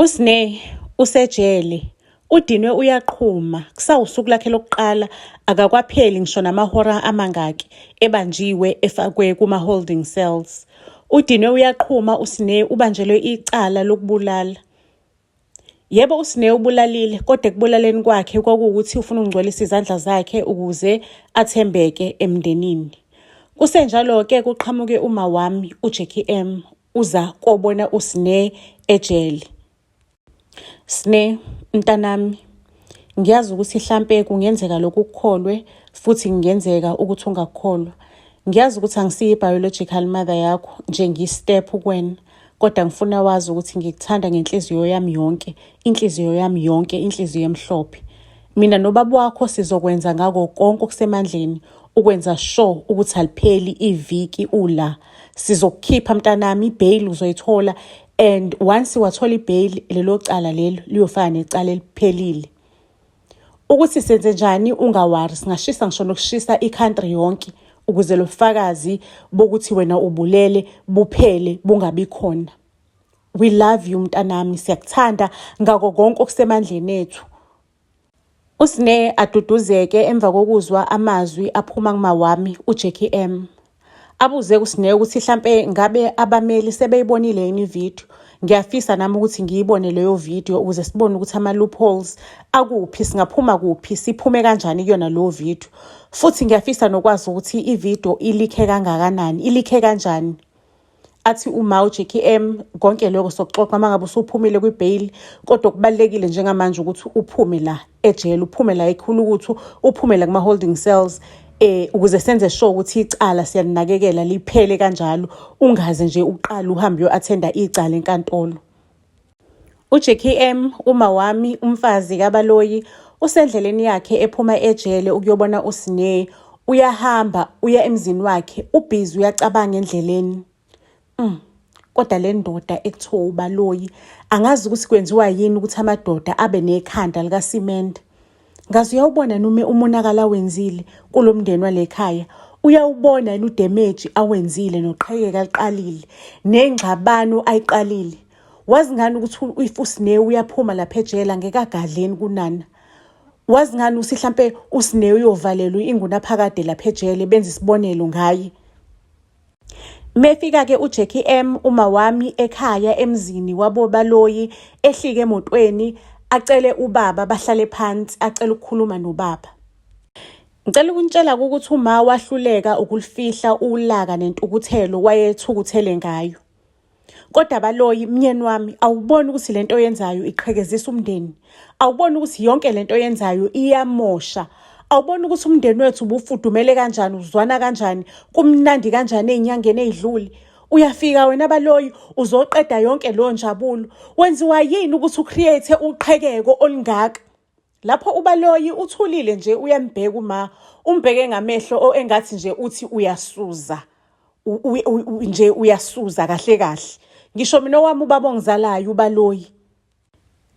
USne usejele, udinwe uyaqhuma, kusawusuku lakhe lokuqala akakwapheli ngisho namahora amangaki ebanjiwe efakwe kuma-holding cells. Udinwe uyaqhuma uSne ubanjelwe icala lokubulala. Yebo uSne ubulalile kodwa ekubulaleni kwakhe kwakuwukuthi ufuna ukungcwelisa izandla zakhe ukuze athembeke emndenini. Kusenjalo-ke kuqhamuke uma wami uJackie M uza kobona uSne ejele. Sne, mntanami, ngiyazi ukuthi hlampe kungenzeka lokhu ukukholwe futhi kungenzeka ukuthi ungakukholwa. Ngiyazi ukuthi angisiyo i-biological mother yakho nje ngiyi-step kuwena kodwa ngifuna wazi ukuthi ngikuthanda ngenhliziyo yami yonke, inhliziyo yami yonke, inhliziyo emhlophe. Mina nobaba wakho sizokwenza ngako konke okusemandleni ukwenza sure ukuthi alipheli iviki ula. Sizokukhipha mntanami, i-bail uzoyithola and once wathola i-bail lelo cala lelo liyofana necala eliphelile. Ukuthi senze njani ungawari, singashisa ngisho nokushisa i-country yonke ukuze lo bufakazi bokuthi wena ubulele buphele bungabi khona. We love you mntanami, siyakuthanda ngako konke okusemandleni ethu. USne aduduzeke emva kokuzwa amazwi aphuma kumawami uJackie M. Abuze kuSne ukuthi hlampe ngabe abameli sebeyibonile yini ividiyo. Ngiyafisa nami ukuthi ngiyibone leyo vidiyo ukuze sibone ukuthi ama-loopholes akuphi, singaphuma kuphi, siphume kanjani kuyona leyo vidiyo. Futhi ngiyafisa nokwazi ukuthi ividiyo ilikhe kangakanani, ilikhe kanjani. Athi uma uJackie M konke lokho sokuxoxa uma ngabe usuphumile kwi-bail kodwa okubalulekile njengamanje ukuthi uphume la ejele, uphume la ekhulukuthu, uphume la kuma-holding cells ukuze senze sure ukuthi icala siyalinakekela liphele kanjalo, ungaze nje uqale uhambe uyo-attenda icala enkantolo. UJackie M uma wami umfazi kaBaloyi usendleleni yakhe ephuma ejele ukuyobona uSne. Uyahamba uya emzini wakhe, ubhizi uyacabanga endleleni. Kodwa le ndoda ekuthiwa uBaloyi angazi ukuthi kwenziwa yini ukuthi amadoda abe nekhanda likasimende. Ngaze uyawubona noma umonakalo awenzile kulo mndeni wale khaya. Uyawubona yini udemeji awenzile noqhekeka aliqalile nengxabano ayiqalile. Wazi ngani ukuthi if uSne uyaphuma lapha ejele angeke agadleni kunana. Wazi ngani ukuthi hlampe uSne uyovalelwa ingunaphakade lapha ejele benze isibonelo ngaye. Mefika-ke uJackie M uma wami ekhaya emzini wabo Baloyi ehlike emotweni acele ubaba bahlale phansi acele ukukhuluma nobaba. Ngicela ukunitshela ukuthi uma wahluleka ukulifihla ulaka nentukuthelo wayethukuthele ngayo. Kodwa Baloyi mnyeni wami awuboni ukuthi lento oyenzayo iqhekezisa umndeni. Awuboni ukuthi yonke lento oyenzayo iyamosha. Awuboni ukuthi umndeni wethu ubufudumele kanjani, uzwana kanjani, kumnandi kanjani ey'nyangeni ey'dlule. Uyafika wena Baloyi uzoqeda yonke leyo njabulo. Wenziwa yini ukuthi u-create uqhekeko olungaka? Lapho uBaloyi uthulile nje uyambheka uma umbheke ngamehlo engathi nje uthi uyasuza. Nje uyasuza kahle kahle. Ngisho mina owami ubaba ongizalayo uBaloyi.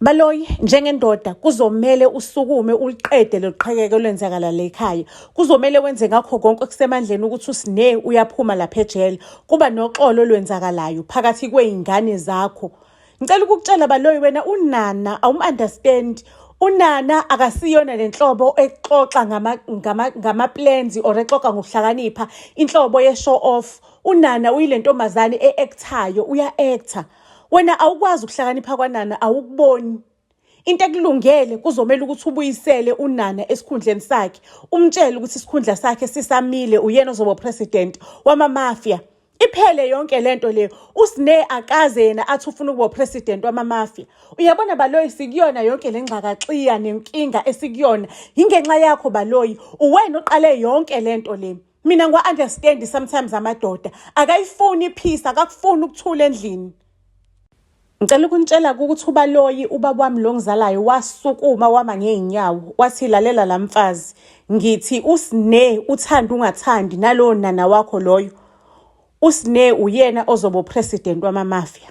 Baloyi njengendoda kuzomele usukume uliqede lolu qhekeko olwenzakala la ekhaya. Kuzomele wenze ngakho konke okusemandleni ukuthi uSne uyaphuma lapha ejele. Kuba noxolo olwenzakalayo phakathi kwey'ngane zakho. Ngicela ukukutshela Baloyi wena unana awum-understand. Unana akasiyona lenhlobo exoxa ngama-plans or exoxa ngokuhlakanipha, inhlobo ye-show off. Unana uyile ntombazane e-act-ayo, uya-act-a. Wena awukwazi ukuhlakanipha kwanana, awukuboni. Into ekulungele kuzomele ukuthi ubuyisele unana esikhundleni sakhe, umtshele ukuthi isikhundla sakhe sisamile, uyena ozoba president wama-mafia. Iphele yonke lento leyo. USne akaze yena athi ufuna ukuba president wama-mafia. Uyabona Baloyi sikuyona yonke le ngxakaxiya nenkinga esikuyona. Yingenxa yakho Baloyi, uwena oqale yonke lento le. Mina ngiwa-understand sometimes amadoda akayifuni i-peace, akakufuni ukuthula endlini. Ngicela ukunitshela ukuthi uBaloyi ubaba wami lo ngizalayo wasukuma wama ngey'nyawo wathi lalela la mfazi ngithi uSne uthanda ungathandi nalowo nana wakho loyo uSne uyena ozoba upresident wama-mafia.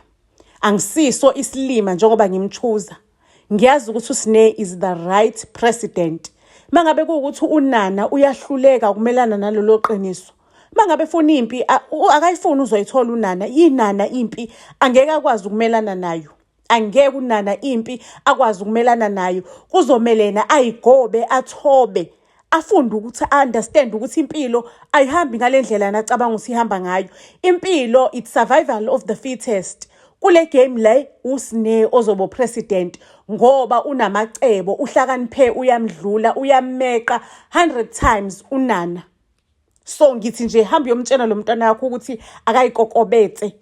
Angisiso isilima njengoba ngimchuza. Ngiyazi ukuthi uSne is the right president. Mangabe kuwukuthi unana uyahluleka ukumelana nalolo qiniso. Mangabe efuna impi akayifuni uzoyithola unana, inana impi angeke akwazi ukumelana nayo. Angeke uNana impi akwazi ukumelana nayo. Kuzomele yena ayigobe, athobe, afunde ukuthi understand ukuthi impilo ayihambi ngale ndlela yena acabanga ukuthi ihamba ngayo. Impilo it's survival of the fittest. Kule game le uSne ozoba president ngoba unamacebo, uhlakaniphe, uyamdlula, uyameqa 100 times uNana. So ngithi nje hamba uyomtshela lo mntwana wakho ukuthi akayikokobetse,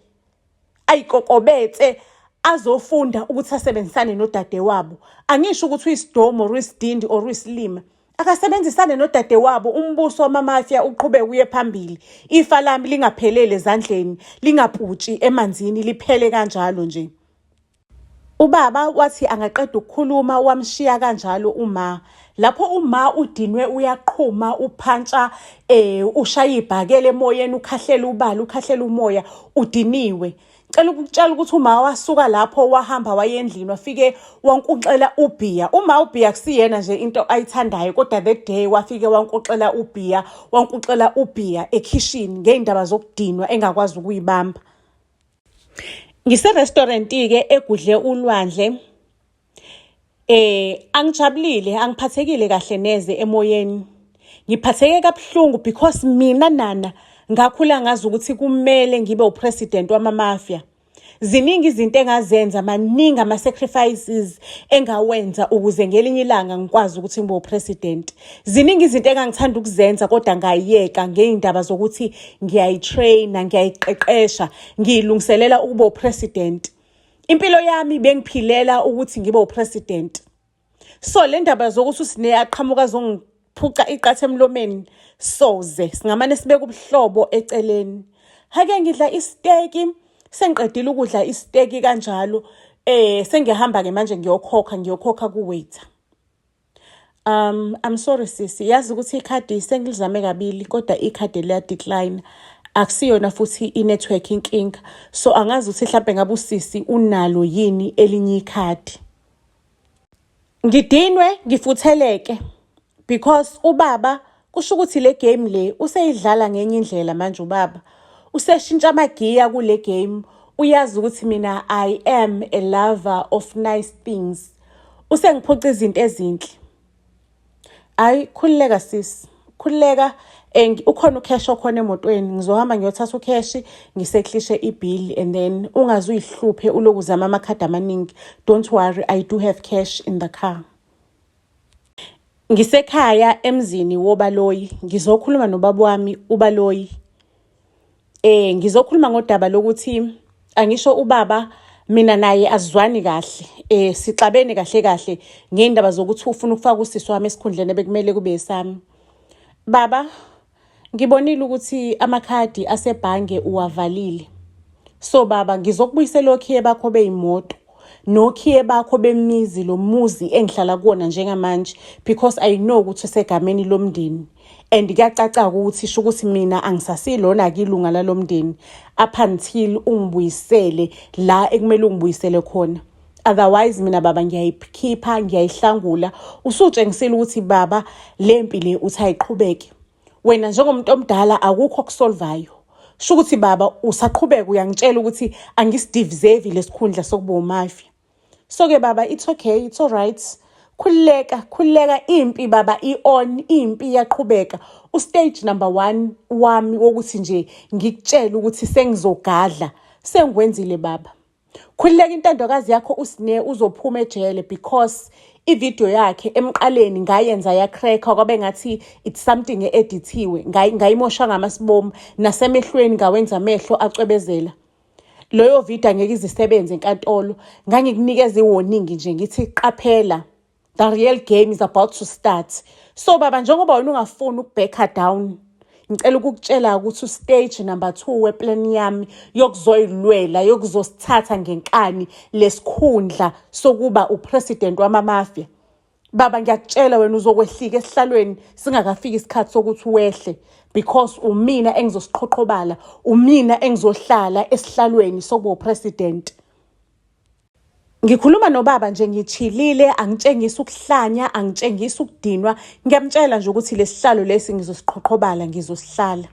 ayikokobetse azofunda ukuthi asebenzisane nodadewabo. Angisho ukuthi uyisidomo or uyisidindi or uyisilima. Akasebenzisane nodadewabo, umbuso wamamafia uqhubeke uye phambili. Ifa lami lingaphelele ezandleni, lingaputshi emanzini, liphele kanjalo nje. Ubaba wathi angaqeda ukukhuluma wamshiya kanjalo uma. Lapho uma udinwe uyaqhuma, uphantsha, ushaya ibhakela emoyeni, ukhahlela ubala, ukhahlela umoya, udiniwe. Cela ukukutshela ukuthi uma wasuka lapho wahamba waya endlini wafike wankuxela ubhiya. Uma ubhiya kusiyena nje into ayithandayo, kodwa that day wafike wankuxela ubhiya, wankuxela ubhiya ekhishini ngey'ndaba zokudinwa engakwazi ukuyibamba. Ngise-restaurant-ke egudle ulwandle. Angijabulile, angiphathekile kahle neze emoyeni. Ngiphatheke kabuhlungu because mina Nana ngakhula ngazi ukuthi kumele ngibe upresident wamamafia. Ziningi izinto engazenza, maningi ama-sacrifices engawenza ukuze ngelinye ilanga ngikwazi ukuthi ngibe upresident. Ziningi izinto engangithanda ukuzenza kodwa ngayeka ngey'ndaba zokuthi ngiyayitraina, ngiyayiqeqesha, ngiyilungiselela ukuba upresident. Impilo yami bengiphilela ukuthi ngibe upresident. So le ndaba zokuthi uSine aqhamuka azongiphuca iqatha emlomeni, soze singamane sibeke ubuhlobo eceleni. Hake ngidla isiteki, sengiqedile ukudla isiteki kanjalo, sengiyahamba-ke manje ngiyokhokha ku-waiter. I'm sorry sisi, yazi ukuthi ikhadi sengilizame kabili kodwa ikhadi liya-decline. Akusiyona futhi i-network inkinga. So angazi ukuthi hlampe ngabe usisi unalo yini elinye ikhadi. Ngidinwe ngifutheleke because ubaba kusho ukuthi le game le useyidlala ngenye indlela manje ubaba. Useshintsha amagiya kule game. Uyazi ukuthi mina I am a lover of nice things. Usengiphuca izinto ezinhle. Hayi, khululeka sisi, khululeka. Ukhona ucash okhona emotweni, ngizohamba ngiyothatha ucash ngiseklishe ibill and then ungaze uyihluphe uloku uzama amakhadi amaningi. Don't worry, I do have cash in the car. Ngisekhaya emzini woBaloyi, ngizokhuluma nobaba wami uBaloyi. Ngizokhuluma ngodaba lokuthi angisho ubaba mina naye azizwani kahle. Sixabene kahle kahle ngendaba zokuthi ufuna ukufaka usisi wami esikhundleni ebekumele kube esami. Baba, ngibonile ukuthi amakhadi asebhange uwavalile. So baba, ngizokubuyisela okhiye bakho beyimoto nokhiye bakho bemizi, lo muzi engihlala kuwona njengamanje, because I know ukuthi usegameni lomndeni and kuyacaca ukuthi sho ukuthi mina angisasilona-ke ilunga lalo mndeni up until ungibuyisele la ekumele ungibuyisele khona. Otherwise mina baba ngiyayikhipha, ngiyayihlangula. Usutshengisile ukuthi baba le mpi le uthi ayiqhubeke. Wena njengomuntu omdala akukho okusolvayo. Sho ukuthi baba usaqhubeka uyangitshela ukuthi angisideserve lesikhundla sokuba umafia. So-ke baba, it's okay, it's alright. Khululeka, khululeka, impi baba i-on, impi iyaqhubeka. U-stage number 1 wami wokuthi nje ngikutshele ukuthi sengizogadla, sengikwenzile baba. Khululeka, intandokazi yakho uSine uzophuma ejele because ividiyo yakhe emqaleni ngayenza yacracka kwabe ngathi it's something e-edithiwe, ngayimosha ngamasibomu, nasemehlweni ngawenza amehlo acwebezela. Leyo video angeke izisebenze enkantolo. Ngangikunikeza i-warning nje ngithi qaphela, the real game is about to start. So baba, njengoba wena ungafuni ukubacka down, ngicela ukukutshela ukuthi ustage number 2 weplan yami yokuzoyilwela, yokuzosithatha ngenkani lesikhundla sokuba upresident wamamafia. Baba ngiyakutshela wena uzokwehlika esihlalweni singakafiki isikhathi sokuthi wehle, because umina engizosiqhoqhobala, umina engizohlala esihlalweni sokuba upresident. Ngikhuluma nobaba nje ngichilile, angitshengisi ukuhlanya, angitshengisi ukudinwa. Ngiyamtshela nje ukuthi lesihlalo lesi ngizosiqhoqhobala, ngizosihlala.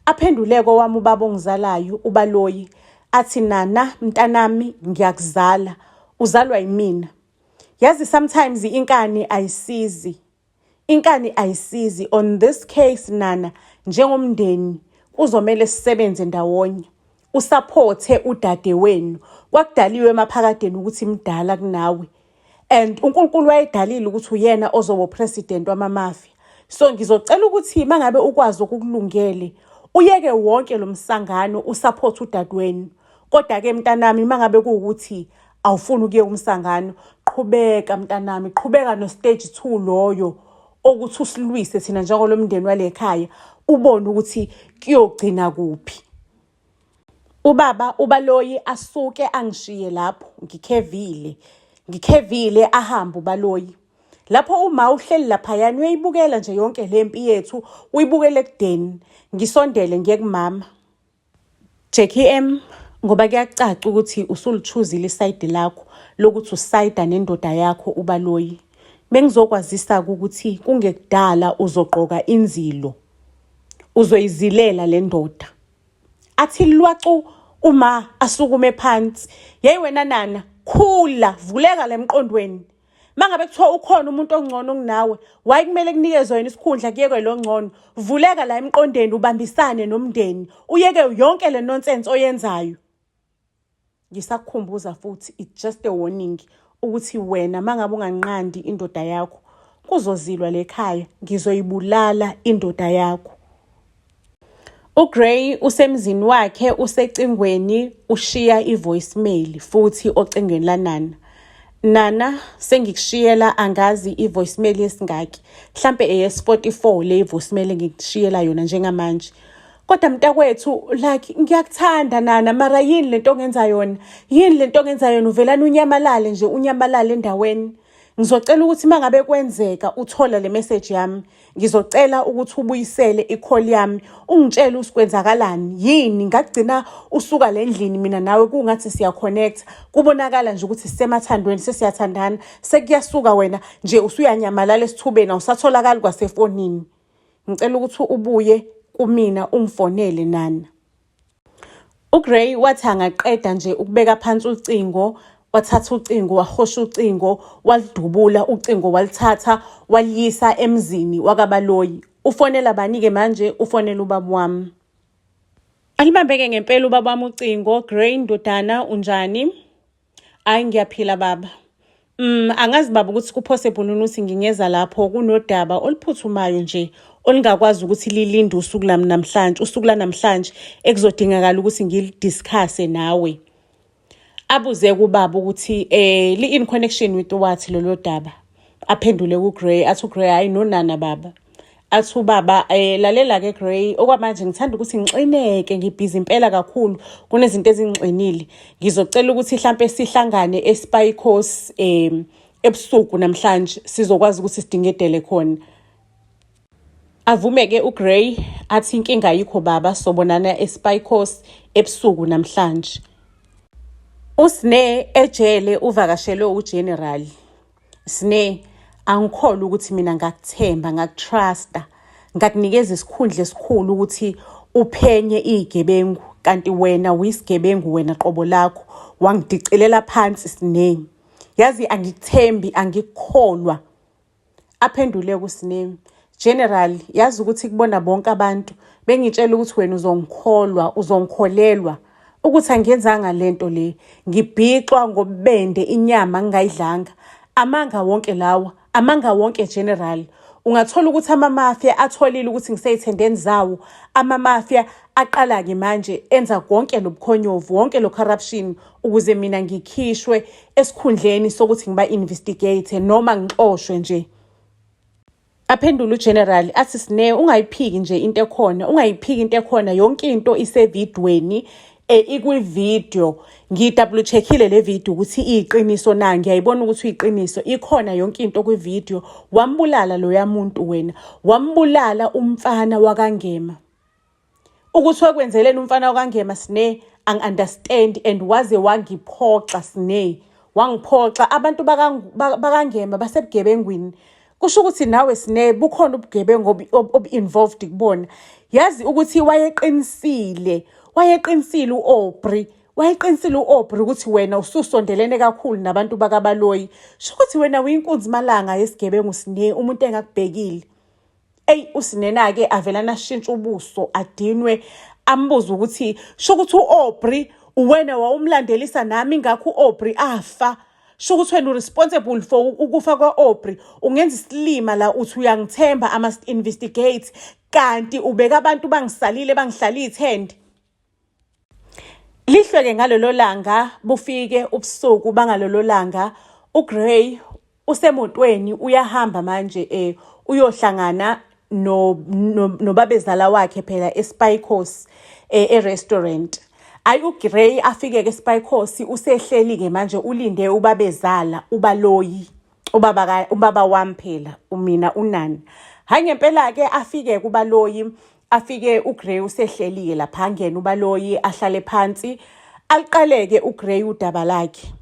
Aphenduleke owami ubaba ongizalayo, uBaloyi. Athi Nana mntanami ngiyakuzala, uzalwa yimina. Yazi sometimes inkani ayisizi. Inkani ayisizi on this case Nana njengomndeni kuzomele sisebenze ndawonye. Usaphothe udadewenu. Kwakudaliwe emaphakadeni ukuthi mdala kunawe. And uNkulunkulu wayedalile ukuthi uyena ozoba president wamamafia. So ngizocela ukuthi mangabe ukwazi okukulungele uyeke wonke lo msangano usupport udadewenu. Kodwa ke mntanami mangabe kuwukuthi awufuni ukuyeka umsangano qhubeka mntanami qhubeka no stage 2 loyo okuthi usilwise thina njengolomndeni wale khaya ubone ukuthi kuyogcina kuphi. Ubaba uBaloyi asuke angishiye lapho ngikhevile ngikhevile ahambe uBaloyi. Lapho uma uhleli laphayana uyayibukela nje yonke le mpi yethu uyibukele ekudeni. Ngisondele ngiye kumama. Jackie M ngoba kuyacaca ukuthi usulichuzile isayidi lakho lokuthi usayida nendoda yakho uBaloyi. Bengizokwazisa ukuthi kungekudala uzogqoka inzilo. Uzoyizilela le ndoda. Athi lwacu uma asukume phansi. Yeyi wena Nana, khula, vuleka la emqondweni. Mangabe kuthiwa ukhona umuntu ongcono kunawe, why kumele kunikezwe yena isikhundla kuyekwe lo ngcono? Vuleka la emqondweni ubambisane nomndeni, uyeke yonke le nonsense oyenzayo. Ngisakukhumbuza futhi it's just a warning ukuthi wena mangabe unganqandi indoda yakho kuzozilwa lekhaya, ngizoyibulala indoda yakho. UGray usemzini wakhe usecingweni ushiya i-voicemail futhi ocingweni laNana. Nana sengikushiyela angazi i-voicemail yesingaki mhlampe eyesi-44 le voicemail engikushiyela yona njengamanje. Kodwa mntakwethu like ngiyakuthanda Nana mara yini lento ongenza yona? Yini lento ongenza yona uvelana unyamalale nje unyamalale endaweni. Ngizocela ukuthi mangabe kwenzeka uthola le message yami ngizocela ukuthi ubuyisele i-call yami ungitshele ukuthi kwenzakalani yini ngagcina usuka le ndlini mina nawe kungathi siya-connect kubonakala nje ukuthi sisemathandweni sesiyathandana sekuyasuka wena nje usuyanyamalala esithubeni awusatholakali kwasefonini. Ngicela ukuthi ubuye kumina ungifonele Nana. UGray wathi angaqeda nje ukubeka phansi ucingo wathatha ucingo wahosha ucingo walidubula ucingo walithatha waliyisa emzini wakaBaloyi. Ufonela bani-ke manje? Ufonela ubaba wami. Alibambeke ngempela ubaba wami ucingo. Gray ndodana unjani? Hayi ngiyaphila baba. Angazi baba ukuthi ku-possible ukuthi ngingeza lapho kunodaba oluphuthumayo nje olungakwazi ukuthi lilinde usuku lami namhlanje, usuku lanamhlanje ekuzodingakala ukuthi ngilidiscusse nawe. Abuze kubaba ukuthi li in connection with what lolo daba. Aphendule kuGray athi uGray hayi nonana baba. Athi ubaba lalela ke Gray okwamanje ngithanda ukuthi ngixineke ngibhizi impela kakhulu kunezinto ezingixinile. Ngizocela ukuthi mhlambe sihlangane eSpikos ebusuku namhlanje sizokwazi ukuthi sidingedele khona. Avume ke uGray athi inkinga ayikho baba sobonana eSpikos ebusuku namhlanje. USne ejele uvakashelwe uGeneral. Sne, angikholwa ukuthi mina ngakuthemba ngakutrusta ngakunikeza isikhundla esikhulu ukuthi uphenye izigebengu kanti wena uyisigebengu wena qobo lakho wangidicilela phansi Sne. Yazi angikuthembi angikukholwa. Aphendule kuSne, General yazi ukuthi kubona bonke abantu bengitshela ukuthi wena uzongikholwa uzongikholelwa ukuthi angiyenzanga lento le ngibhixwa ngobende inyama ngingayidlanga amanga wonke lawa amanga wonke General. Ungathola ukuthi amamafia atholile ukuthi ngiseyithendeni zawo amamafia aqala-ke manje enza konke lobukhonyovu wonke lo corruption ukuze mina ngikhishwe esikhundleni sokuthi ngiba-investigate noma ngixoshwe nje. Aphendule uGeneral athi Sne ungayiphiki nje into ekhona ungayiphiki into ekhona yonke into isevidweni ikwi-video ngi-double checkile le video ukuthi iyiqiniso na ngiyayibona ukuthi uyiqiniso ikhona yonke into kwi-video. Wambulala loya muntu wena wambulala umfana wakaNgema. Ukuthi wakwenzeleni umfana wakaNgema Sne angi-understand and waze wangiphoxa Sne wangiphoxa abantu bakaNgema basebugebengwini. Kusho ukuthi nawe Sne bukhona ubugebengu obu-involved kubona. Yazi ukuthi wayeqinisile wayeqinisile u-Aubrey. Wayeqinisile u-Aubrey ukuthi wena ususondelene kakhulu nabantu bakaBaloyi. Sho ukuthi wena uyinkunzi malanga yesigebengu Sne, umuntu engakubhekile. Eyi uSinena-ke avelane ashintshe ubuso adinwe ambuze ukuthi sho ukuthi u-Aubrey uwena wawumlandelisa nami ingakho u-Aubrey afa. Sho ukuthi wena u-responsible for ukufa kwa-Aubrey. Ungenza isilima la uthi uyangithemba I must investigate kanti ubeka abantu bangisalile bangihlala iy'thende. Lihlwe-ke ngalelo langa bufike ubusuku bangalelo langa uGray usemotweni uyahamba manje eh uyohlangana no nobabezala wakhe phela eSpikos eh, e-restaurant. Ayi uGray afike ke eSpikos usehleli ke manje ulinde ubabezala uBaloyi ubaba ka ubaba wami phela umina unani. Hayi ngempela ke afike kuBaloyi afike uGray usehleli-ke lapha angene uBaloyi ahlale phansi aliqaleke uGray udaba lakhe.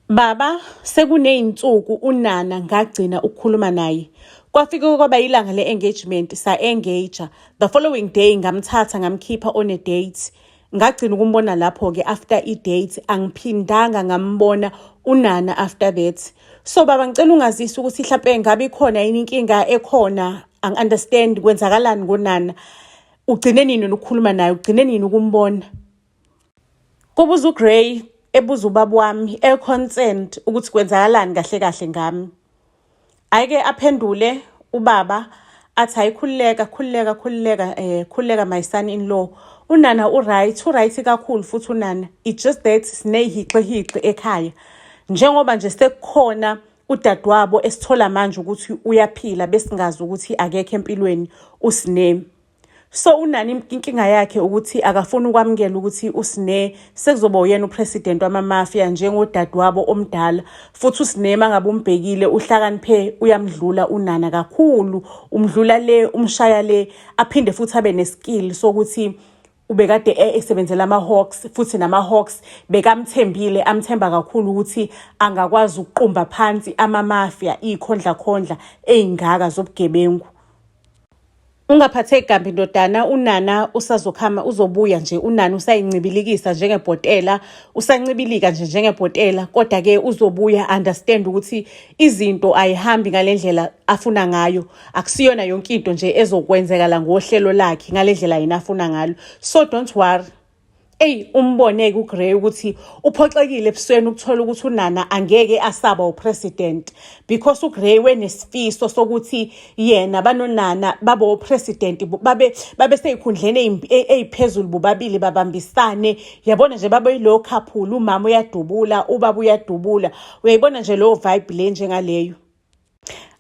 Baba, sekuney'nsuku uNana ngagcina ukukhuluma naye. Kwafike kwaba ilanga le-engagement sa-engage. The following day ngamthatha ngamkhipha on a date. Ngagcina ukumbona lapho-ke after i-date angiphindanga ngambona uNana after that. So baba ngicela ungazise ukuthi hlampe ngabe ikhona yini inkinga ekhona angi-understand kwenzakalani ngoNana. Ugcine nini ukukhuluma naye ugcine nini ukumbona? Kubuza uGray ebuza ubaba wami e-concerned ukuthi kwenzakalani kahle kahle ngami. Ayike aphendule ubaba athi hayi khululeka khululeka khululeka eh khululeka my son in law. Unana u-right u-right kakhulu futhi unana it's just that sineyihixihiqi ekhaya. Njengoba nje sekukhona udadewabo esithola manje ukuthi uyaphila besingazi ukuthi akekho empilweni uSine. So unani inkinga yakhe ukuthi akafuni ukwamukela ukuthi uSine sekuzoba uyena upresident wamamafia njengodadewabo omdala futhi uSine mangabe umbhekile uhlakaniphe uyamdlula uNana kakhulu umdlula le umshaya le aphinde futhi abe neskill sokuthi ubekade esebenzela ama-Hawks futhi nama-Hawks bekamthembile amthemba kakhulu ukuthi angakwazi ukuqumba phansi amamafia iy'khondlakhondla ey'ngaka zobugebengu. Ungaphatheki kambi ndodana uNana usazokhama uzobuya nje uNana usayincibilikisa njengebhotela usancibilika nje njengebhotela kodwa-ke uzobuya understand ukuthi izinto ayihambi ngale ndlela afuna ngayo akusiyona yonke into nje ezokwenzekala ngohlelo lakhe ngale ndlela yena afuna ngalo so don't worry. Eyi umbone-ke uGray ukuthi uphoxekile ebusweni ukuthola ukuthi uNana angeke asaba upresident because uGray wenesifiso sokuthi yena banoNana babe opresident babe babe sey'khundleni ey'phezulu bobabili babambisane yabona nje babe yilowo couple umama uyadubula ubaba uyadubula uyayibona nje leyo vibe le njengaleyo.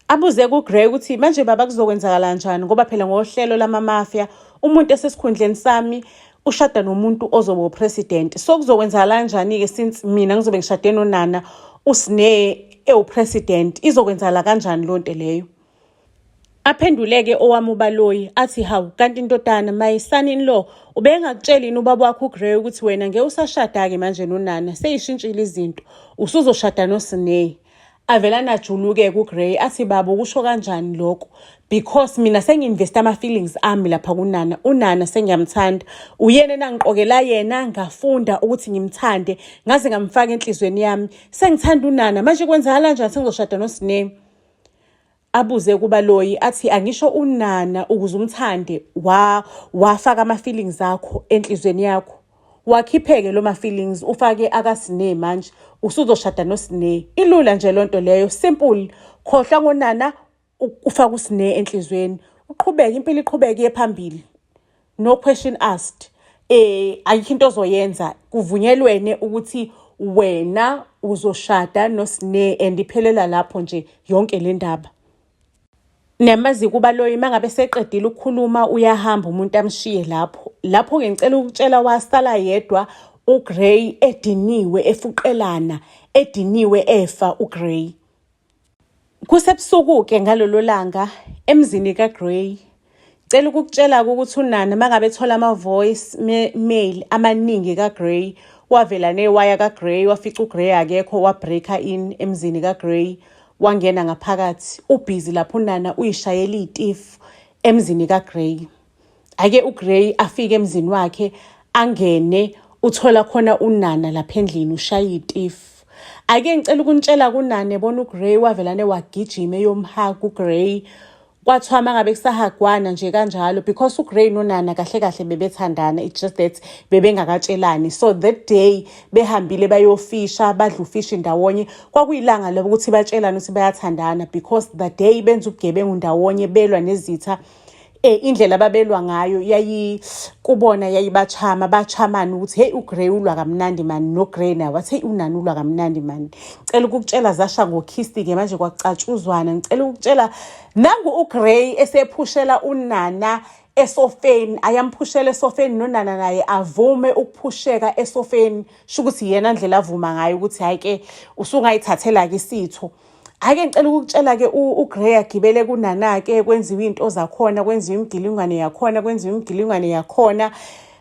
Abuze kuGray ukuthi manje baba kuzokwenzakala kanjani ngoba phela ngohlelo lama-mafia umuntu esesikhundleni sami ushada nomuntu ozoba upresident so kuzokwenzakala kanjani-ke since mina ngizobe ngishade noNana uSine ewupresident izokwenzakala kanjani loo nto leyo. Aphenduleke owami uBaloyi athi hawu kanti ndodana my son in law ubengakutsheli yini ubaba wakho uGray ukuthi wena ngeke usashada-ke manje noNana seyishintshile izinto usuzoshada noSine. Avelane ajuluke kuGray athi baba ukusho kanjani lokho because mina sengi-investe ama-feelings ami lapha kuNana uNana sengiyamthanda uyena enangiqokela yena ngafunda ukuthi ngimthande ngaze ngamfaka enhliziyweni yami sengithanda uNana manje kwenzakala kanjani sengizoshada noSine. Abuze kuBaloyi athi angisho uNana ukuze umthande wa wafaka ama-feelings akho enhliziyweni yakho wakhipheke lo ma-feelings ufake akaSine manje usuzoshada noSine ilula nje loo nto leyo simple khohlwa ngoNana ufake uSine enhliziyweni uqhubeke impilo iqhubeke iye phambili no question asked eh ayikho into ozoyenza kuvunyelwene ukuthi wena uzoshada noSine and iphelela lapho nje yonke le ndaba. Niyamazi-ke uBaloyi uma ngabe seqedile ukukhuluma uyahamba umuntu amshiye lapho. Lapho-ke ngicela ukutshela wasala yedwa uGray ediniwe efuqelana ediniwe efa uGray. Kusebusuku-ke ngalolo langa emzini kaGray. Cela ukukutshela-ke ukuthi uNana uma ngabe ethola ama-voice mail amaningi kaGray wavela newaya kaGray wafica uGray akekho wa-break-a in emzini kaGray wangena ngaphakathi ubhizi lapho uNana uyishayela iy'tifu emzini kaGray. Ake uGray afike emzini wakhe angene Uthola khona uNana lapha endlini ushaya itifu. Ake ngicela ukunitshela kunane bona uGrey wavelane wagijima eyomhaga uGrey. Kwathiwa uma ngabe kusahagwana nje kanjalo because uGrey noNana kahle kahle bebethandana, it's just that bebengakatshelani. So that day behambile bayofisha, badla ufishi ndawonye. Kwakuyilanga lokuthi batshelane ukuthi bayathandana because the day benza ubugebengu ndawonye belwa nezitha, indlela ababelwa ngayo yayi kubona yayibachama bachamana ukuthi hey, uGrey ulwa kamnandi man, noGrey naye wathi hey, unani ulwa kamnandi man. Ngicela ukukutshela zasha ngokhisti-ke manje kwacatshuzwana. Ngicela ukukutshela nangu uGrey esephushela uNana esofeni, ayamphushela esofeni, noNana naye avume ukuphusheka esofeni. Sho ukuthi yena ndlela avuma ngayo ukuthi hhayi-ke usungayithathela-ke isitho. Ake ngicela ukukutshela-ke uGrey agibele kunana-ke, kwenziwe iy'nto zakhona, kwenziwe imigilingwane yakhona, kwenziwe imigilingwane yakhona.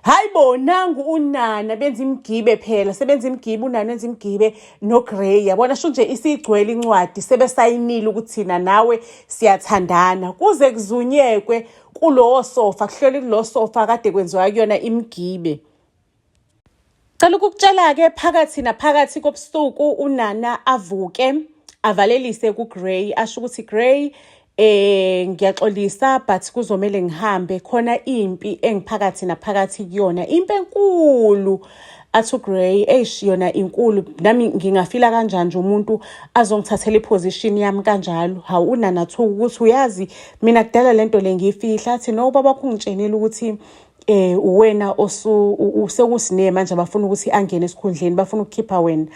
Hayi bo, nangu uNana benza imigibe phela, sebenza imigibe, uNana wenza imigibe noGrey. Yabona sho nje isigcwele incwadi, sebesayinile ukuthi thina nawe siyathandana. Kuze kuzunyekwe kulowo sofa, kuhlelwe kulo sofa kade kwenziwa kuyona imigibe. Cela ukukutshela-ke phakathi naphakathi kobusuku uNana avuke avalelise kuGrey, asho ukuthi Grey, ngiyaxolisa but kuzomele ngihambe, khona impi engiphakathi naphakathi kuyona, impi enkulu. Athi uGrey, eish, yona inkulu, nami ngingafila kanjani nje umuntu azongithathela iposition yami kanjalo? Hawu, uNana thuka ukuthi uyazi mina kudala lento le ngiyifihla. Athi no, ubaba wakho ungitshenile ukuthi uwena osu sekusine manje abafuna ukuthi angene esikhundleni, bafuna ukukhipha wena.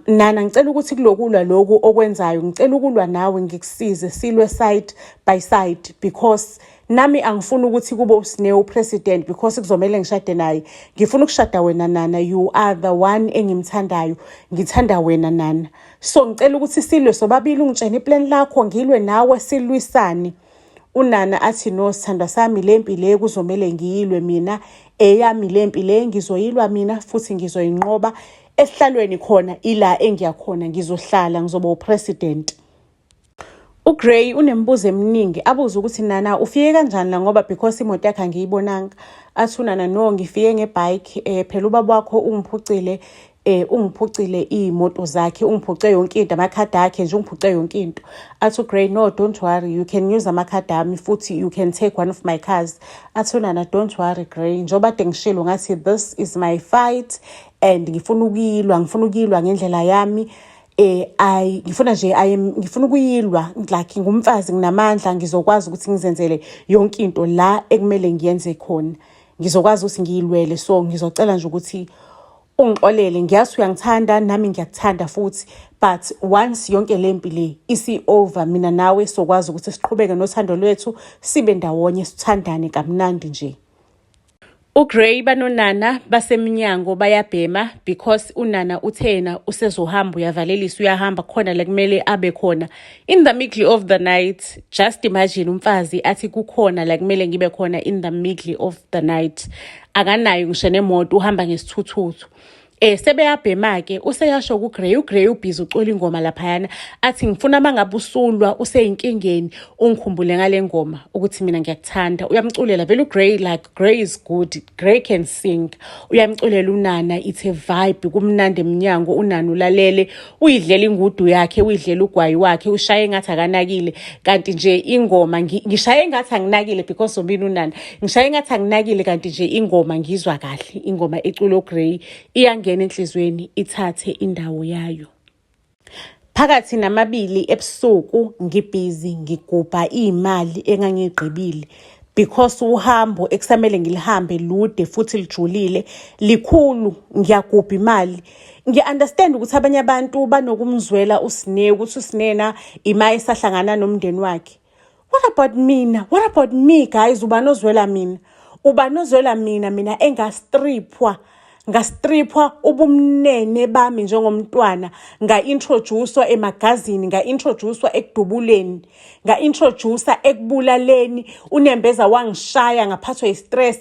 Nana, ngicela ukuthi kulokulwa lokhu okwenzayo, ngicela ukulwa nawe, ngikusize, silwe side by side because nami angifuni ukuthi kube uSine upresident because kuzomele ngishade naye. Ngifuna ukushada wena Nana, you are the one engimthandayo, ngithanda wena Nana. So ngicela ukuthi silwe sobabili, ungitshene iplan lakho, ngilwe nawe, silwisane. Unana athi no, sithandwa sami, le mpi le kuzomele ngiyilwe mina, eyami le mpi le ngizoyilwa mina futhi ngizoyinqoba. Esihlalweni khona ila engiyakhona, ngizohlala, ngizoba upresident. UGrey unemibuzo eminingi, abuze ukuthi Nana ufike kanjani la ngoba because imoto yakhe angiyibonanga. Athi uNana no, ngifike ngebike, phela ubaba wakho ungiphucile, ungiphucile iy'moto zakhe, ungiphuce yonke into, amakhadi akhe nje, ungiphuce yonke into. Athi uGrey no, don't worry, you can use amakhadi ami futhi you can take one of my cars. Athi uNana don't worry Grey, njengoba kade ngishilo ngathi this is my fight and ngifuna ukuyilwa, ngifuna ukuyilwa ngendlela yami. I ngifuna nje I am ngifuna ukuyilwa like ngumfazi, nginamandla, ngizokwazi ukuthi ngizenzele yonke into la ekumele ngiyenze khona, ngizokwazi ukuthi ngiyilwele. So ngizocela nje ukuthi ungixolele, ngiyazi uyangithanda, nami ngiyakuthanda futhi, but once yonke le mpi le isi-over, mina nawe sokwazi ukuthi siqhubeke nothando lwethu, sibe ndawonye, sithandane kamnandi nje. UGrey banoNana basemnyango bayabhema because uNana uthena usezohamba, uyavalelisa, uyahamba khona la kumele abe khona in the middle of the night. Just imagine umfazi athi kukhona la kumele ngibe khona in the middle of the night, akanayo ngisho nemoto, uhamba ngesithuthuthu. Sebeyabhema ke, useyasho kuGrey, uGrey ubhizi ucula ingoma laphayana, athi ngifuna mangabe usulwa useyinkingeni ungikhumbule ngale ngoma ukuthi mina ngiyakuthanda. Uyamculela vele uGrey, like Grey is good, Grey can sing. Uyamculela uNana, it's a vibe, kumnandi eminyango. UNana ulalele, uyidlela ingudu yakhe, uyidlela ugwayi wakhe, ushaye ngathi akanakile, kanti nje ingoma ngishaye ngathi anginakile because zombini uNana ngishaye ngathi anginakile, kanti nje ingoma ngizwa kahle, ingoma eculo Grey iyangena enhliziyweni, ithathe indawo yayo. Phakathi namabili ebusuku ngibhizi ngigubha iy'mali engangiyigqibile because uhambo ekusamele ngilihambe lude futhi lijulile likhulu, ngiyagubha imali. Ngiya-understand ukuthi abanye abantu banokumzwela uSine ukuthi uSinena ima esahlangana nomndeni wakhe. What about mina? What about me guys? Ubani ozwela mina? Ubani ozwela mina, mina engastriphwa, ngastriphwa ubumnene bami njengomntwana, nga-introduce-wa emagazini, nga-introduce-wa ekudubuleni, nga-introduce-a ekubulaleni, unembeza wangishaya, ngaphathwa yistress.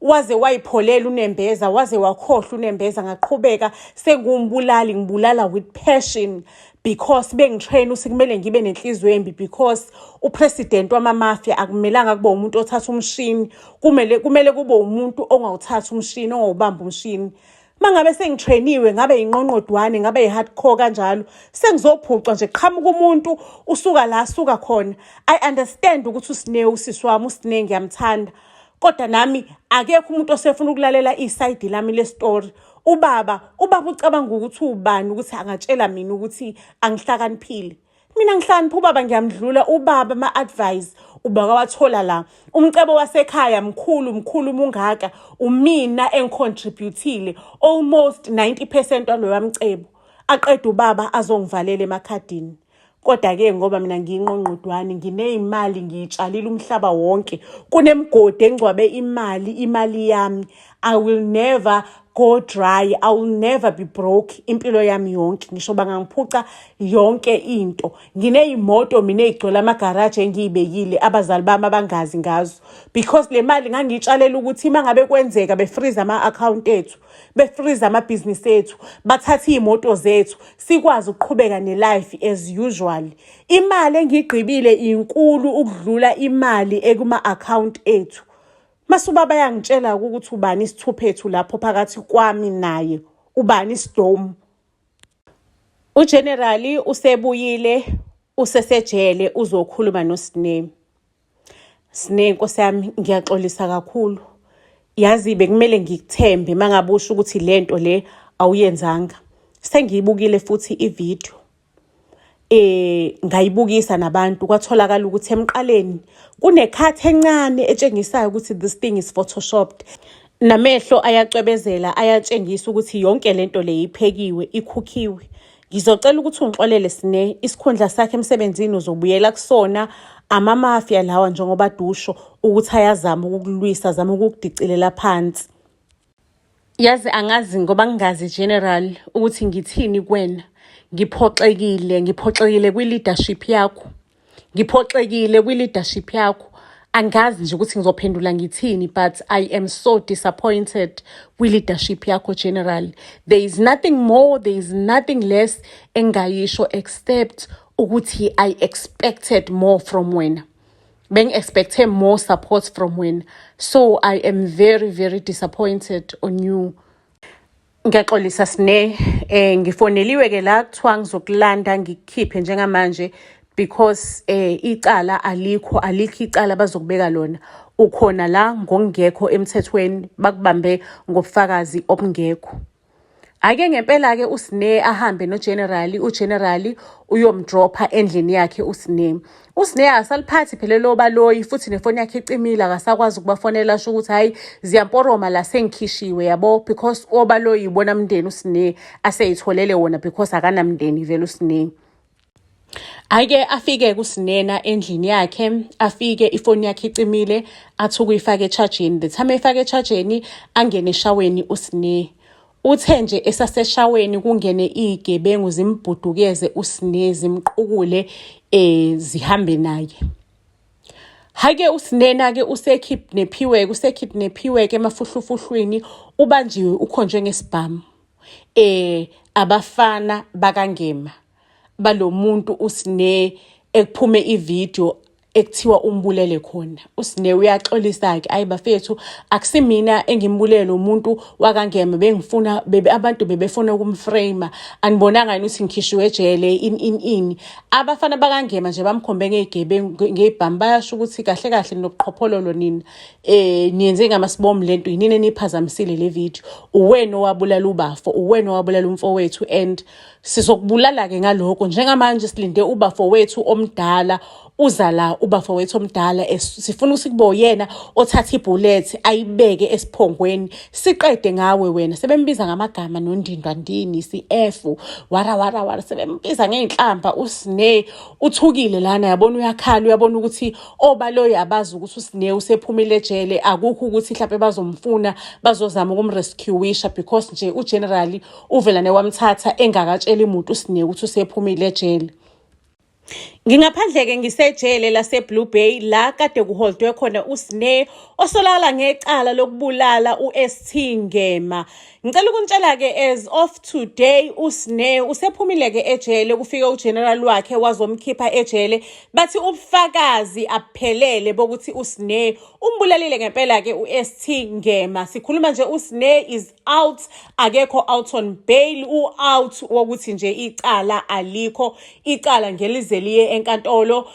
Waze wayipholela unembeza, waze wakhohlwa unembeza, ngaqhubeka sengumbulali, ngibulala with passion because bengitrain ukuthi kumele ngibe nenhliziyo embi because upresident wamamafia akumelanga kube umuntu othatha umshini, kumele kube umuntu ongawuthatha umshini, ongawubamba umshini. Mangabe sengitrainiwe ngabe yinqonqodwane, ngabe yi-hardcore kanjalo, sengizophucwa nje qhamuka umuntu usuka la asuka khona. I understand ukuthi uSine usisi wami, uSine ngiyamthanda, kodwa nami akekho umuntu osefuna ukulalela isayidi lami le-story. Ubaba ucabanga ukuthi ubani ukuthi angatshela mina ukuthi angihlakaniphile. Mina ngihlakanipha, ubaba ngiyamdlula. Ubaba ama-advice ubakawathola la. Umcebo wasekhaya mkhulu, mkhulu mungaka, umina engicontributile almost 90% waloya mcebo. Aqeda ubaba azongivalela emakhadini. Kodwa-ke ngoba mina ngiyinqonqodwane, nginey'mali, ngiyitshalile umhlaba wonke, kunemigodi engcwabe imali, imali yami. I will never go dry, I will never be broke impilo yami yonke, ngisho bangangiphuca yonke into. Nginey'moto mina ey'gcwele amagaraji engiy'bekile, abazali bami abangazi ngazo, because le mali ngangiyitshalela ukuthi uma ngabe kwenzeka befreeze ama-akhawunti ethu, befreeze amabhizinisi ethu, bathathe iy'moto zethu, sikwazi ukuqhubeka ne-life as usual. Imali engiyigqibile inkulu ukudlula imali ekuma-akhawunti ethu. Mase ubaba yangitshela ukuthi ubani isithuphethu lapho phakathi kwami naye, ubani isidomu. UGeneral usebuyile, usesejele, uzokhuluma noSine. Sine, nkosi yami, ngiyaxolisa kakhulu. Yazi bekumele ngikuthembe mangabe usho ukuthi lento le awuyenzanga. Sengiyibukile futhi ivideo. Ngayibukisa nabantu, kwatholakala ukuthi emqaleni kunekhathi encane etshengisayo ukuthi this thing is photoshopped. Namehlo ayacwebezela, ayatshengisa ukuthi yonke lento le iphekiwe, ikhukhiwe. Ngizocela ukuthi ungixolele Sine, isikhundla sakhe emsebenzini uzobuyela kusona. Amamafia lawa njengoba dusho ukuthi ayazama ukukulwisa, azama ukukudicilela phansi. Yazi angazi ngoba ngingazi General ukuthi ngithini kuwena. Ngiphoxekile, ngiphoxekile kwi-leadership yakho. Ngiphoxekile kwi-leadership yakho. Angazi nje ukuthi ngizophendula ngithini, but I am so disappointed kwi-leadership yakho, General. There is nothing more, there is nothing less engayisho except ukuthi I expected more from wena. Bengi-expecte more support from wena. So I am very, very disappointed on you. Ngiyaxolisa Sine, ngifoneliwe ke la kuthiwa ngizokulanda ngikukhiphe njengamanje because icala alikho, alikho icala bazokubeka lona. Ukhona la ngokungekho emthethweni, bakubambe ngobufakazi obungekho. Ake ngempela-ke uSine ahambe noGeneral, uGeneral uyomdropha endlini yakhe uSine. USine akasaliphathi phela lobaloyi futhi nefoni yakhe icimile, akasakwazi ukubafonela asho ukuthi hhayi ziyamporoma la sengikhishiwe yabo, because obaloyi ibona mndeni uSine aseyitholele wona because akanamndeni vele uSine. Ake afike kuSinena endlini yakhe, afike ifoni yakhe icimile, athi ukuyifaka echajeni. The time eyifaka echajeni, angene eshaweni uSine. Uthe nje esaseshaweni kungene iy'gebengu zimbhudukeze uSine, zimqukule zihambe naye. Hhayi-ke uSinena-ke usekidnaphiwe-ke, usekidnaphiwe-ke emafuhlufuhlwini, ubanjiwe ukhonjwe ngesibhamu. Abafana bakaNgema balomuntu uSine ekuphume ivideo ekuthiwa umbulele khona. USine uyaxolisa-ke, ayi bafethu akusimina engimbulele lo muntu wakaNgema, bengifuna bebe abantu bebefuna ukumframe, anibonanga yini ukuthi ngikhishiwe ejele in in in. Abafana bakaNgema nje bamkhombe ngey'gebengu ngey'bhamu, bayasho ukuthi kahle kahle nobuqhophololo nina, niyenze ngamasibomu lento, yinini eniyiphazamisile le video, uwena owabulala ubafo, uwena owabulala umfowethu and sizokubulala-ke ngalokho. Njengamanje silinde ubafo wethu omdala, uza la ubafo wethu omdala, sifuna ukuthi kube uyena othatha ibullet ayibeke esiphongweni siqede ngawe wena. Sebembiza ngamagama nondindwa ndini, CF, wara wara wara, sebembiza ngey'nhlamba. uSine uthukile lana, yabona uyakhala, uyabona ukuthi obaloyi abazi ukuthi uSine usephumile ejele, akukho ukuthi mhlawumbe bazomfuna bazozama ukumrescueisha because nje uGeneral uvelane wamthatha engakatsheli muntu uSine ukuthi usephumile ejele. Ngingaphandle-ke ngisejele lase-Blue Bay la kade kuholdwe khona uSne osolakala ngecala lokubulala u-ST Ngema. Ngicela ukunitshela-ke as of today uSne usephumile-ke ejele kufike ugeneral wakhe wazomkhipha ejele bathi ubufakazi abuphelele bokuthi uSne umbulalile ngempela-ke u-ST Ngema. Sikhuluma nje uSne is out akekho out on bail u-out wokuthi nje icala alikho icala ngelize liye enkantolo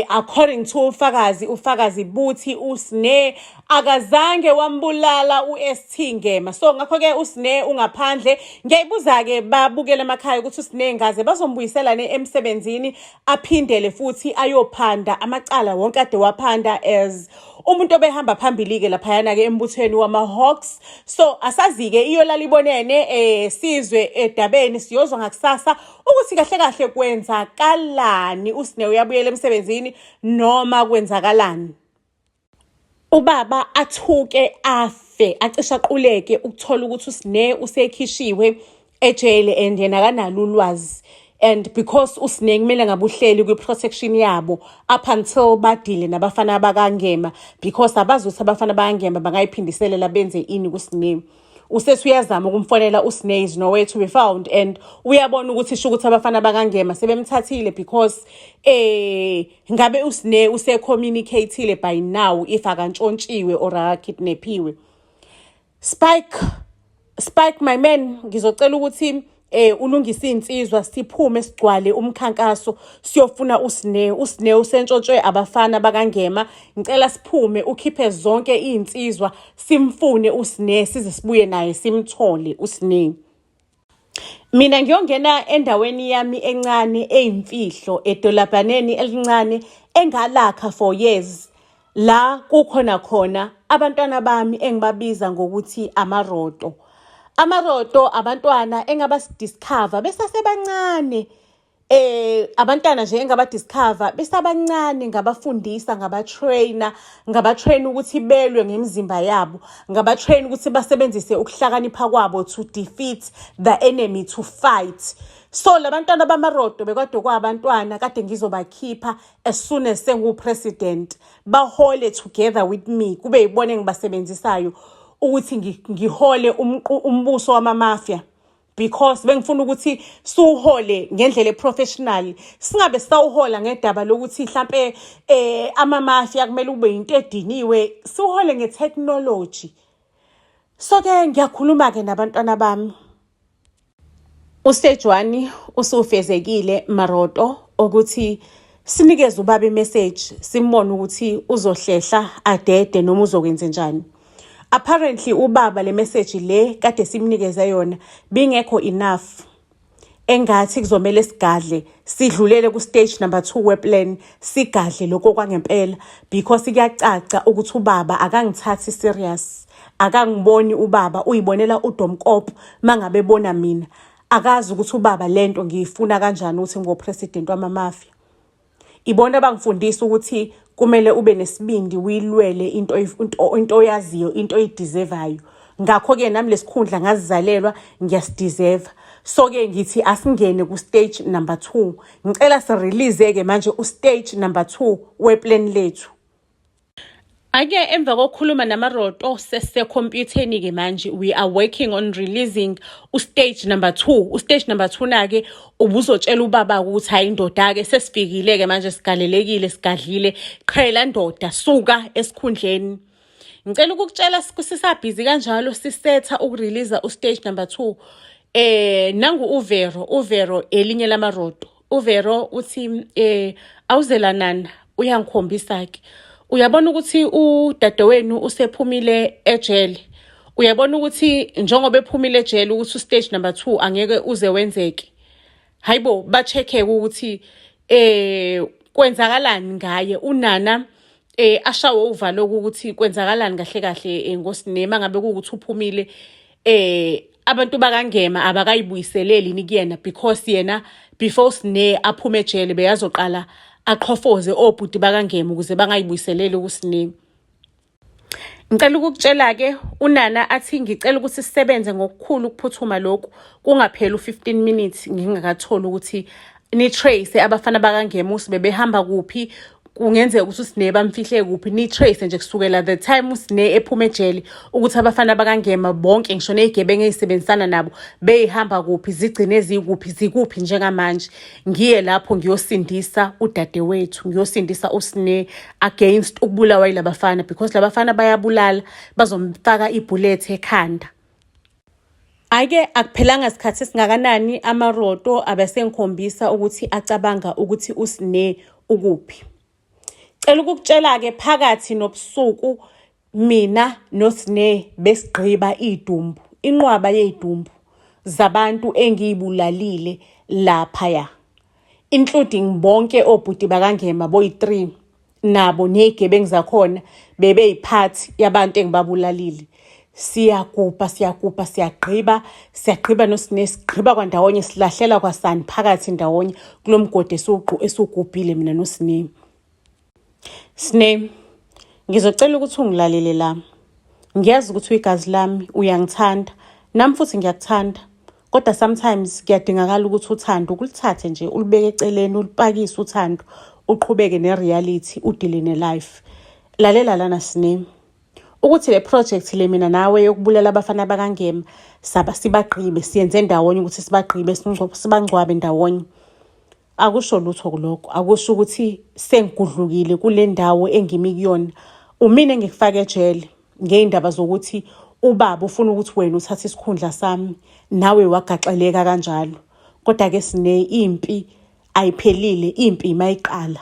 according to ufakazi ufakazi buthi uSne akazange wambulala uST Ngema so ngakho ke uSne ungaphandle ngiyayibuza ke babukele emakhaya ukuthi uSne ngaze bazombuyisela ne emsebenzini aphindele futhi ayophanda amacala wonke ade waphanda as umuntu obehamba phambili-ke laphayana-ke embuthweni wama-hawks so asazi-ke iyolala ibonene sizwe edabeni siyozwa ngakusasa ukuthi kahle kahle kwenzakalani uSne uyabuyela emsebenzini noma kwenzakalani. Ubaba athuke afe acishe aquleke ukuthola ukuthi uSne usekhishiwe ejele and yena akanalo ulwazi and because uSne kumele ngabe uhleli kwi-protection yabo up until badile nabafana bakaNgema because abazi ukuthi abafana bakaNgema bangayiphindiselela benze ini kuSne. Usethi uyazama ukumfonela uSne is nowhere to be found and uyabona ukuthi sho ukuthi abafana bakaNgema sebemthathile because ngabe uSne use-communicate-ile by now if akantshontshiwe or akakidnapiwe. Spike Spike my man ngizocela ukuthi ulungise insizwa siphume sigcwale umkhankaso siyofuna uSne uSne usentshontshwe abafana bakaNgema ngicela siphume ukhiphe zonke izinsizwa simfune uSne size sibuye naye simthole uSne. Mina ngiyongena endaweni yami encane eyimfihlo edolobhaneni elincane engalakha for years la kukhona khona abantwana bami engibabiza ngokuthi amaroto. Amaroto abantwana engabadiscover besasebancane abantwana nje engabadiscover besabancane ngabafundisa ngabatrainer ngabatrain ukuthi belwe ngemizimba yabo ngabatrain ukuthi basebenzise ukuhlakanipha kwabo to defeat the enemy to fight so labantwana bamaroto bekade kwabantwana kade ngizobakhipha as soon as sengu-president bahole together with me kube yibona engibasebenzisayo ukuthi ngihole umbuso wamamafia because bengifuna ukuthi siwuhole ngendlela eprofessional singabe sawuhola ngedaba lokuthi mhlambe amamafia kumele ube into ediniwe siwuhole ngetechnology so ke ngiyakhuluma ke nabantwana bami ustage 1 usufezekile maroto ukuthi sinikeze ubaba imessage simbone ukuthi uzohlehla adede noma uzokwenza njani. Apparently ubaba le message le kade simnikeze yona bingekho enough engathi kuzomele sigadle sidlulele ku stage number 2 weplan sigadle lokho kwangempela because kuyacaca ukuthi ubaba akangithathi serious akangiboni ubaba uyibonela udomkop mangabe bona mina akazi ukuthi ubaba lento ngiyifuna kanjani ukuthi ngo president wamamafia ibona bangifundisa ukuthi kumele ube nesibindi uyilwele into into oyaziyo into oyideservayo ngakho-ke nami lesikhundla ngazizalelwa ngiyasideserva so-ke ngithi asingene ku-stage number 2 ngicela sirelease-ke manje u-stage number 2 weplan lethu. Ake emva kokukhuluma namaroto sesekhompyutheni-ke manje we are working on releasing ustage number 2 ustage number 2 na-ke ubuzotshela ubaba ukuthi hayi indoda-ke sesifikile-ke manje sigalelekile sigadlile qhela ndoda suka esikhundleni ngicela ukukutshela sisabhizi kanjalo sisetha ukureleasa ustage number 2 nangu uVero uVero elinye lamaroto uVero uthi awuzelanana uyangikhombisa ke uyabona ukuthi udadewenu usephumile ejele uyabona ukuthi njengoba ephumile ejele ukuthi ustage number 2 angeke uze wenzeke hayibo ba-check-e ukuthi kwenzakalani ngaye unana ashawe uvalo ukuthi kwenzakalani kahle kahle ngosinema ngabe kuwukuthi uphumile abantu bakaNgema abakayibuyiseleli ni kuyena because yena before Sne aphume ejele beyazoqala aqhofoze obhuti bakaNgema ukuze bangayibuyiseleli kuSne. Ngicela ukukutshela ke unana athi ngicela ukuthi sisebenze ngokukhulu ukuphuthuma lokhu kungapheli u15 minutes ngingakatholi ukuthi Ni-trace abafana bakaNgema ukuthi bebehamba kuphi, kungenzeka ukuthi uSine bamfihle kuphi. Ni-trace nje kusukela the time uSine ephuma ejele ukuthi abafana bakaNgema bonke, ngisho ney'gebengu ey'sebenzisana nabo, beyihamba kuphi, zigcine zikuphi, zikuphi njengamanje. Ngiye lapho ngiyosindisa udadewethu, ngiyosindisa uSine against ukubulawa yilabafana, because labafana bayabulala, bazomfaka ibhulethi ekhanda. Ake akuphelanga sikhathi esingakanani, amaroto abesengikhombisa ukuthi acabanga ukuthi uSine ukuphi. Cela ukukutshela-ke, phakathi nobusuku mina noSine besigqiba idumbu, inqwaba yey'dumbu zabantu engiyibulalile laphaya, including bonke obhuti bakaNgema boyi-3 nabo ney'gebengu zakhona bebeyiphathi yabantu engibabulalile. Siyagubha, siyagubha, siyagqiba, siyagqiba noSine, sigqiba kwandawonye, silahlela kwasani phakathi ndawonye kulo mgodi esiwugubhile mina noSine. Sine, ngizocela ukuthi ungilalele la. Ngiyazi ukuthi uyigazi lami, uyangithanda, nami futhi ngiyakuthanda, kodwa sometimes kuyadingakala ukuthi uthando ukulithathe nje ulibeke eceleni, ulipakise uthando, uqhubeke ne-reality, u-deale ne-life. Lalela lana, Sine, ukuthi le project le mina nawe yokubulala abafana bakaNgema saba sibagqibe, siyenze ndawonye ukuthi sibagqibe, sibangcwabe ndawonye, akusho lutho kulokho. Akusho ukuthi sengigudlukile kule ndawo engimi kuyona. Umina engikufake ejele ngey'ndaba zokuthi ubaba ufuna ukuthi wena uthathe isikhundla sami, nawe wagaxeleka kanjalo. Kodwa-ke Sine, impi ayiphelile, impi mayiqala.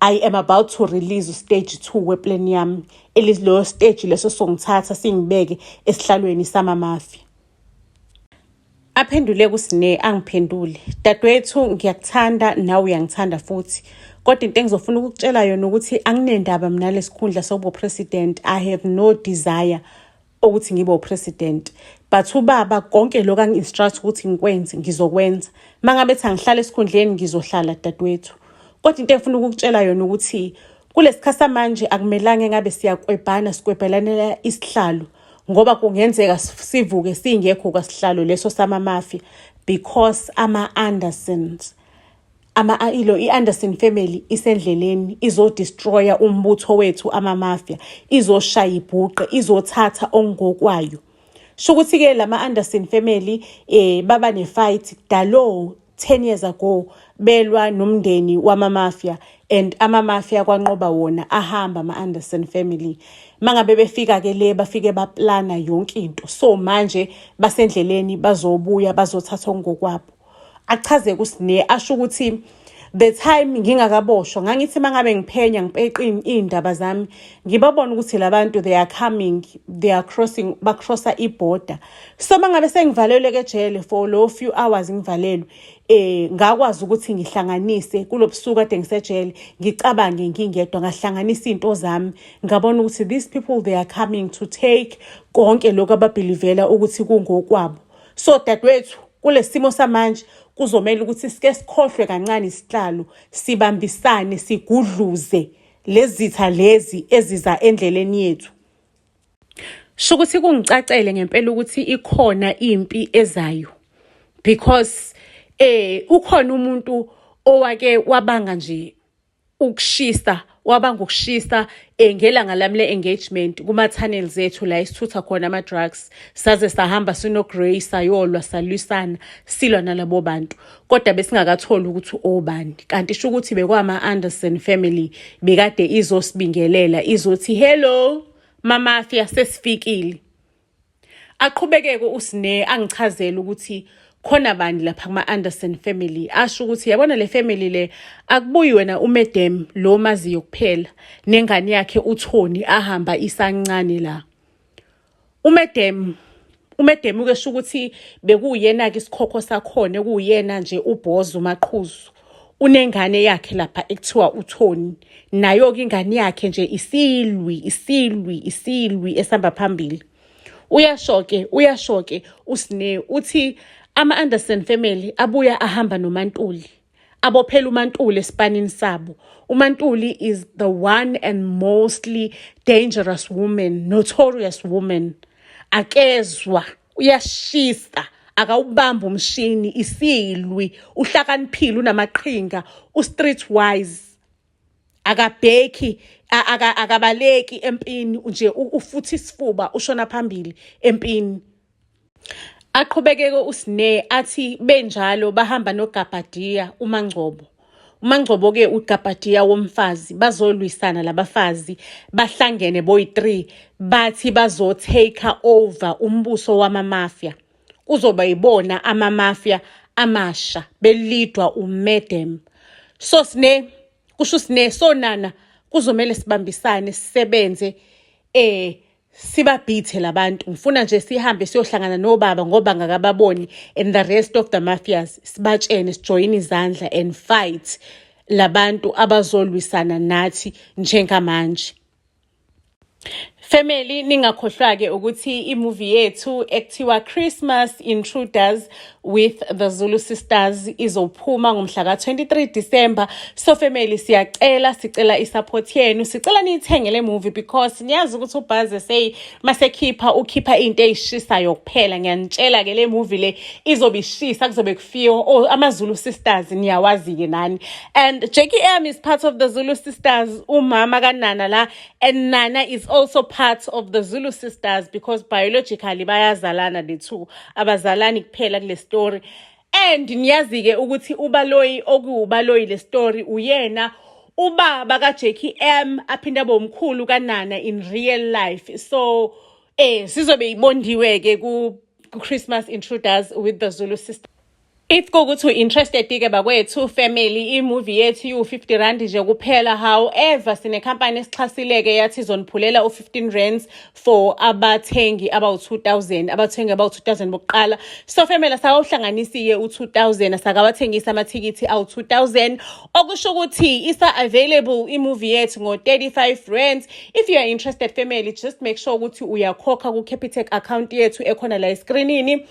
I am about to release stage 2 we-plan yami, eliloyo stage leso songithatha singibeke esihlalweni samamafia. Aphendule kuSine, angiphendule, "Dadewethu, ngiyakuthanda, nawe uyangithanda futhi, kodwa into engizofuna ukukutshela yona ukuthi anginendaba mina lesikhundla sokuba president. I have no desire ukuthi ngibe upresident, but ubaba konke lokhu angi-instruct ukuthi ngikwenze, ngizokwenza. Uma ngabe ethi angihlale esikhundleni, ngizohlala, dadewethu. Kodwa into engifuna ukukutshela yona ukuthi kulesikhathi samanje akumelanga engabe siyakwebhana, sikwebhelanela isihlalo, ngoba kungenzeka sivuke singekho kwasihlalo leso samamafia, because ama-Andersons, ama ilo i-Anderson family isendleleni, izodestroya umbutho wethu amamafia, izoshaya ibhuqe, izothatha okungokwayo." Sho ukuthi-ke lama-Anderson family baba ne-fight kudalo 10 years ago, belwa nomndeni wamamafia, and amamafia kwanqoba wona, ahamba ama-Anderson family. Mangabe befika-ke le, bafike baplana yonke into, so manje basendleleni, bazobuya, bazothatha okungokwabo. Achaze kuSine, asho ukuthi the time ngingakaboshwa, ngangithi mangabe ngiphenya, ngipeqa iy'ndaba zami, ngibabona ukuthi labantu they are coming, they are crossing, bacrossa ibhoda. So mangabe sengivalelwe ejele for lo few hours ngivalelwe, ngakwazi ukuthi ngihlanganise kulobusuku kade ngisejele, ngicabange ngingedwa, ngahlanganisa izinto zami, ngabona ukuthi these people, they are coming to take konke lokhu ababelievela ukuthi kungokwabo. So dadewethu, kulesimo samanje kuzomela ukuthi sike sikhohlwe kancane isihlalo, sibambisane, sigudluze lezitha lezi eziza endleleni yethu. Sho ukuthi kungicacele ngempela ukuthi ikhona impi ezayo, because ukhona umuntu owake wabanga nje ukushisa, wabanga ukushisa ngelanga lami le-engagement kuma-tunnels ethu la esithutha khona ama-drugs. Saze sahamba sino-Grey, sayolwa, salwisana, silwa nalabo bantu, kodwa besingakatholi ukuthi obani. Kanti sho ukuthi bekwama-Anderson family bekade izosibingelela, izothi, "Hello mamafia, sesifikile." Aqhubekeke uSine, angichazele ukuthi khona bani lapha kuma-Anderson family. Asho ukuthi yabona le family le, akubuyi wena umedem lo maziyo kuphela, nengane yakhe uTony ahamba isancane la. Umedem uke sho ukuthi bekuyena-ke isikhokho sakhona, ekuyena nje ubhoza umaqhuzu, unengane yakhe lapha ekuthiwa uTony. Nayo-ke ingane yakhe nje isilwi, isilwi, isilwi esihamba phambili. Uyasho-ke, uyasho-ke uSine, uthi ama-Anderson family abuya ahamba noMantuli, abophela uMantuli esipanini sabo. UMantuli is the one and mostly dangerous woman, notorious woman, akezwa, uyashisa. Akawubamba umshini, isilwi, uhlakaniphile, unamaqhinga, u-street wise. Akabheki, akabaleki empini nje, ufutha isifuba, ushona phambili empini. Aqhubekeke uSne athi benjalo bahamba noGabhadiya uMangcobo. UMangcobo-ke uGabhadiya womfazi, bazolwisana labafazi, bahlangene boyi-3, bathi bazo-take over umbuso wama-mafia. Kuzoba yibona ama-mafia amasha belidwa uMadam. So Sne, kusho uSne, so Nana kuzomele sibambisane sisebenze sibabhithe labantu. Ngifuna nje sihambe siyohlangana nobaba ngoba ngakababoni and the rest of the mafias, sibatshene, sijoyine izandla and fight labantu abazolwisana nathi njengamanje. Family, ningakhohlwa-ke ukuthi i-movie yethu ekuthiwa Christmas Intruders with the Zulu Sisters izophuma ngomhla ka-23 December. So family, siyacela, sicela i-support yenu, sicela niyithenge le movie because niyazi ukuthi uBuzz SA masekhipha ukhipha into eyishisayo kuphela. Ngiyanitshela-ke, le movie le izobe ishisa, kuzobe kufiwa. Oh, ama-Zulu Sisters niyawazi-ke nani. And Jackie M is part of the Zulu Sisters, umama kaNana la, and Nana is also part of the Zulu Sisters because biologically bayazalana the two. Abazalani kuphela kule story. And niyazi-ke ukuthi uBaloyi, okuwuBaloyi le story, uyena ubaba kaJackie M, aphinde abe umkhulu kaNana in real life. So sizobe ibondiwe ke ku Christmas Intruders with the Zulu Sisters. If kuwukuthi u-interested-ke bakwethu family, i-movie yethu iwu-R50 nje kuphela. However, sinekhampani esixhasile-ke, yathi izoniphulela u-R15 for abathengi abawu-2000, abathengi abawu-2000 bokuqala. So family, asakawuhlanganisi-ke u-2000, asakawathengisi amathikithi awu-2000, okusho ukuthi isa-available i-movie yethu ngo-R35. If you are interested, family, just make sure ukuthi uyakhokha ku-Capitec account yethu ekhona la eskrinini,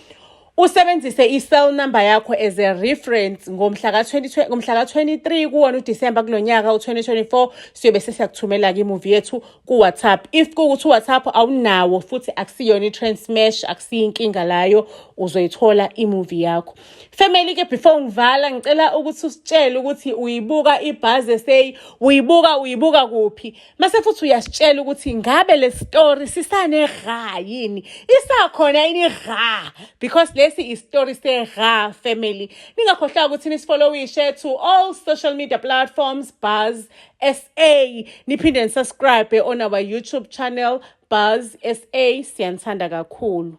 usebenzise i-cell number yakho as a reference. Ngomhla ka-23 kuwona uDisemba kulo nyaka u-2024 siyobe sesiyakuthumela-ke i-movie yethu ku-WhatsApp. If kuwukuthi u-WhatsApp awunawo futhi, akusiyona i-transmash, akusiyo inkinga layo, uzoyithola i-movie yakho. Family-ke, before ngivala, ngicela ukuthi usitshele ukuthi uyibuka iBuzz SA, uyibuka kuphi, mase futhi uyasitshela ukuthi ngabe le story sisane-ra yini, isakhona yini ra, because lesi i-story se-ra. Family, ningakhohlwa ukuthi nisifollowishe to all social media platforms, Buzz SA, niphinde ni-subscribe on our YouTube channel, Buzz SA. Siyanithanda kakhulu.